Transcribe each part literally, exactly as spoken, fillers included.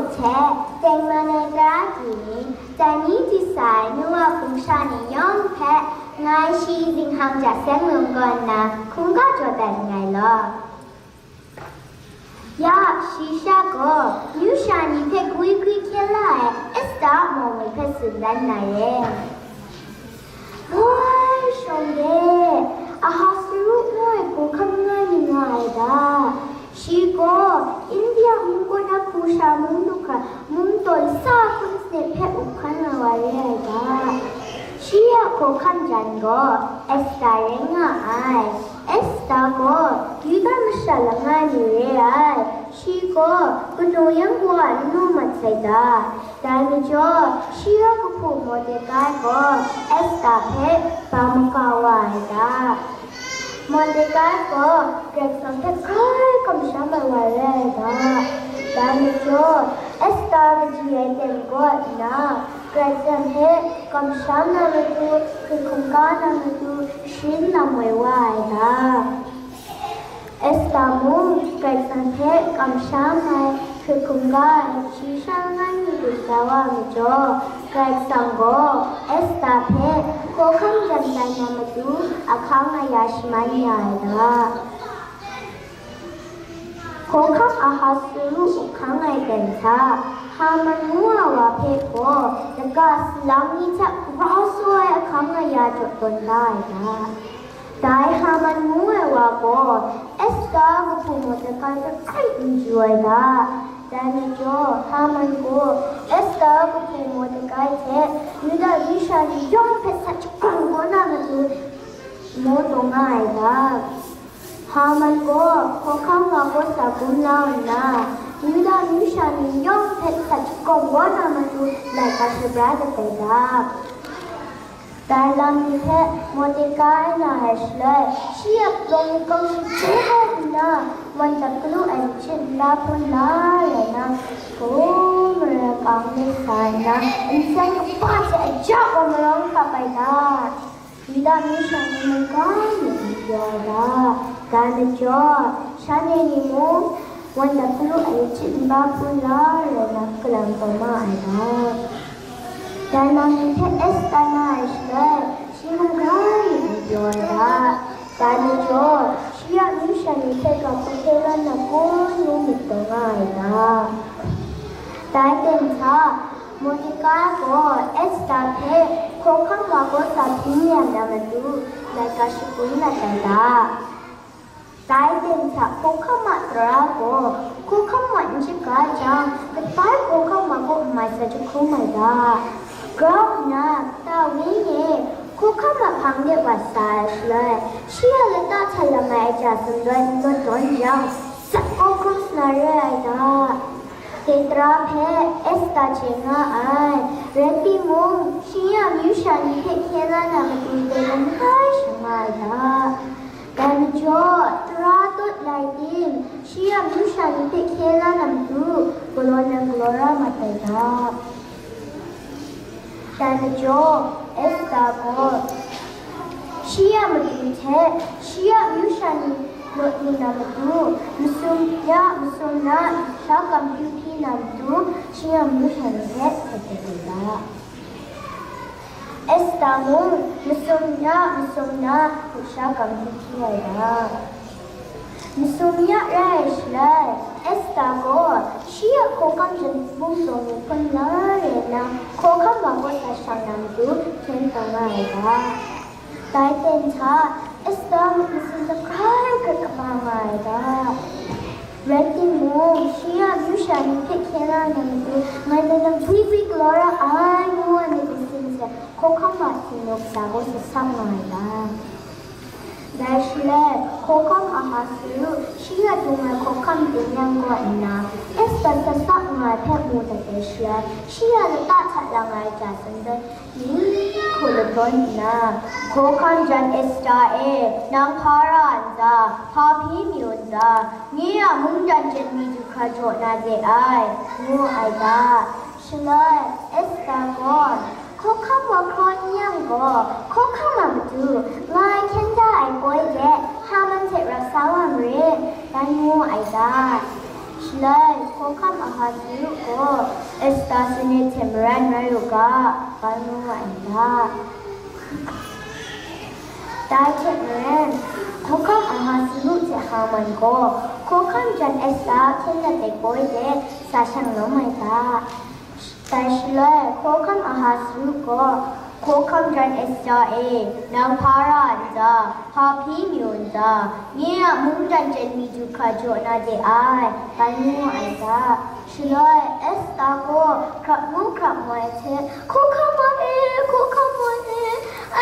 Hte tengman ai tara hte ni, dai ni di sa ai nu wa hpung sha ni yawng hpe, ngai shi zinghkang ja seng lung kaw nna hkungga jaw dat nngai law. Ya, shi sha gaw, yu sha ni hpe gwi gwi hkyen la ai Esta a mawng hpe tsun dan na re. Woi, shawng de, Ahasueru ngu ai hkawhkam nga ni nga ai ga, shi gaw India mung kaw na Kusha mung du hkra mung taw lasa hkun sanit hpe up hkan na wa re ai ga, shi a hkawhkam jan gaw Esta rai nga ai. Esta gaw Yuda masha langa ni re ai. Shi gaw kanu yan gaw n lu mat sai ta? Dai majaw, shi a kahpu Mordekai gaw Esta hpe ba maga wa ai ta? Mordekai gaw Karai Kasang hpe grai kamsham ai wa rai ai ta? Dai majaw, Esta kaji ai ten kaw nna, Karai Kasang hpe kamsham na matu, hkrit hkungga na matu, sharin lam woi wa ai ta? Esta mung Karai Kasang hpe kamsham ai, hkrit hkungga ai, shi sha langai mi du sa wa ai majaw, Karai Kasang gaw Esta hpe hkawhkam jan dan na matu ahkang aya shaman ya ai ta? Hkawhkam Ahasueru up hkang ai ten hta, Haman ngu ai wa hpe gaw, daga salang ni hta grau sa ai ahkang aya jaw tawn da ai ta? Dai Haman ngu ai wa gaw Esta a kahpu Mordekai hpe hkrit n chyu ai ta? Dai majaw, Haman gaw Esta a kahpu Mordekai hte Yuda masha ni yawng hpe sa shakawn kau na matu maw taw nga ai ta? Haman gaw hkawhkam wa kaw sa gum la nna, Yuda masha ni yawng hpe sa shakawn kau na matu laika shabra dat ai ta? Dai lam ni hpe Mordekai na ai shaloi, shi a palawng ni kau shi je ai nna, wan dap galu ai machyin nta hpun la rai na, hku mara kang de sa nna, nsen kaba hte aja wa marawng hkap ai ta? Yuda masha ni mungkan myit n pyaw ai ta? Dai majaw, shanhte ni mung, wan dap galu ai machyin nta hpun la rai na, kalang taw ma ai ta? Dai lam ni hpe Esta na ai shaloi, shi mung grai myit n pyaw ai ta? Dai majaw, shi a masha ni hpe ga hpung hte ran na kun ngu myit taw nga ai ta? Dai ten hta, Mordekai gaw Esta hpe hkawhkam wa kaw sa hpyi mayam na matu, laika shagun dat ai ta? Dai ten hta hkawhkam a tara gaw hkawhkam wa n shaga jang, kadai hkawhkam wa kaw n mai sa jahkrum ai ta? Grau nna, ta wenyi e, hkawhkam a hpang de wa sa ai shaloi, shi a lata hta lang ai aja sumdawn n tawn jang, sat kau hkrum sa na re ai ta? Dai tara hpe Esta chye nga ai, rai timung, shi a amyu sha ni hpe hkye la na matu dai langai sha nga ai ta? Dai majaw, tara tawt lai tim, shi a amyu sha ni hpe hkye la na matu galaw na galaw ra mat ai ta? Dai majaw, Esta gaw shi a matu hte shi a amyu sha ni rawt lu na matu, masum ya masum na sha kam hpyi hpyi na matu, shi a amyu sha ni hpe htet htet lu ga. Esta mung masum ya masum na sha kam hpyi hpyi ai ga. Masum ya rai ai shaloi, Esta gaw shi a hkawhkam jan mung taw ni hpun la re nna, hkawhkam wa kaw sa shang na matu hkyen taw nga ai ga. Dai ten hta, Esta myit masin hta grai grai kaba nga ai ga. Rai timung, shi a amyu sha ni hpe hkye la na matu, ngai dai lam gwi gwi galaw ra ai, ngu ai myit masin hte hkawhkam a htingnu kasa gaw sa sa nga ai ga. Dai shaloi, hkawhkam Ahasueru shi a dung ai hkawhkam tingnyang kaw nna, Esta sa sa nga ai hpe mu dat ai shaloi, shi a lata hta lang ai ja sumdawn ni hku ladawn nna, hkawhkam jan Esta e, nang hpa ra n ta? Hpa hpyi mayu n ta? Nye a mungdan jet mi du hkra jaw na de ai, ngu ai ga. Shaloi, Esta gaw, hkawhkam wa hkraw n yang gaw, hkawhkam a matu, ngai hkyen da ai poi de, Haman hte rap sa wa marit, dan ngu ai ga. Shaloi, hkawhkam Ahasueru gaw Esta sanit hte maran rai u ga, bai ngu ai ta. Dai hte maren, hkawhkam Ahasueru hte Haman gaw hkawhkam jan Esta hkyen dat ai poi de sa shang lawm ai ta. Dai shaloi, hkawhkam Ahasueru gaw, Hkawhkam jan Esta e, nang hpa ra n ta? Hpa hpyi mayu n ta? Nye a mungdan chyen mi du hkra jaw na de ai, bai ngu ai ta. Shaloi, Esta gaw hkrap ngu hkrap ngoi hte, Hkawhkam wa e, hkawhkam wa e,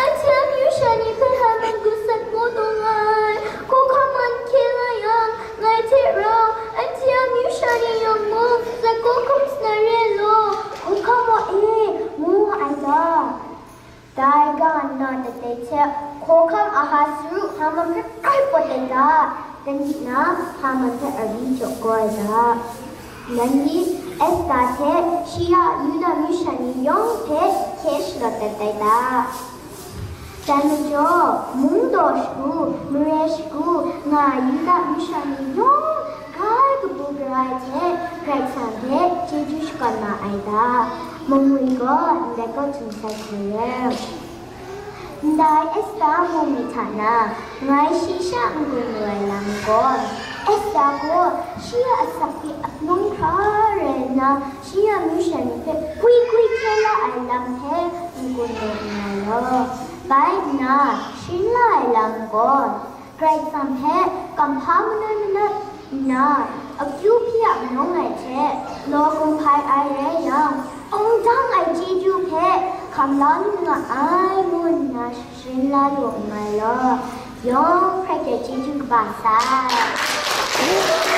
anhte amyu sha ni hpe Haman gasat maw taw nga ai? Hkawhkam wa n hkye nga yang, ngai hte rau, anhte amyu sha ni yawng mung, za hkawhkam sa na re ai law, hkawhkam wa e, ngu nga ai ta. Dai ga nna tat ai hte, hkawhkam Ahasueru Haman hpe kai pawt ai ta, dan di na, Haman hpe ari jaw kau ai ta. Nan ni Esta hte shi a Yuda myu sha ni yawng hpe hkye shalawt dat ai ta. Dai majaw, mungdaw shagu, mare shagu nga ai Yuda myu sha ni yawng grai kabu gara ai hte Karai Kasang hpe chyeju shakawn ma ai ta. Mangwi gaw ndai kaw htum sai hku rai. Ndai Esta mung ni hta na, ngai shi sha n-gun lu ai lam gaw, Esta gaw shi a asak hpe ap nung hkra rai nna, shi a myu sha ni hpe gwi gwi hkye la ai lam hpe n-gun lu nngai law. Bai nna, sharin la ai lam gaw, Karai Kasang hpe kamhpa manoi manat nna, akyu hpyi a manung ai hte law kumhpai ai rai yang, awng dang ai chyeju hpe hkam la lu nga ai, ngu nna sharin la lu nngai law, yawng hkrai hte chyeju kaba sai.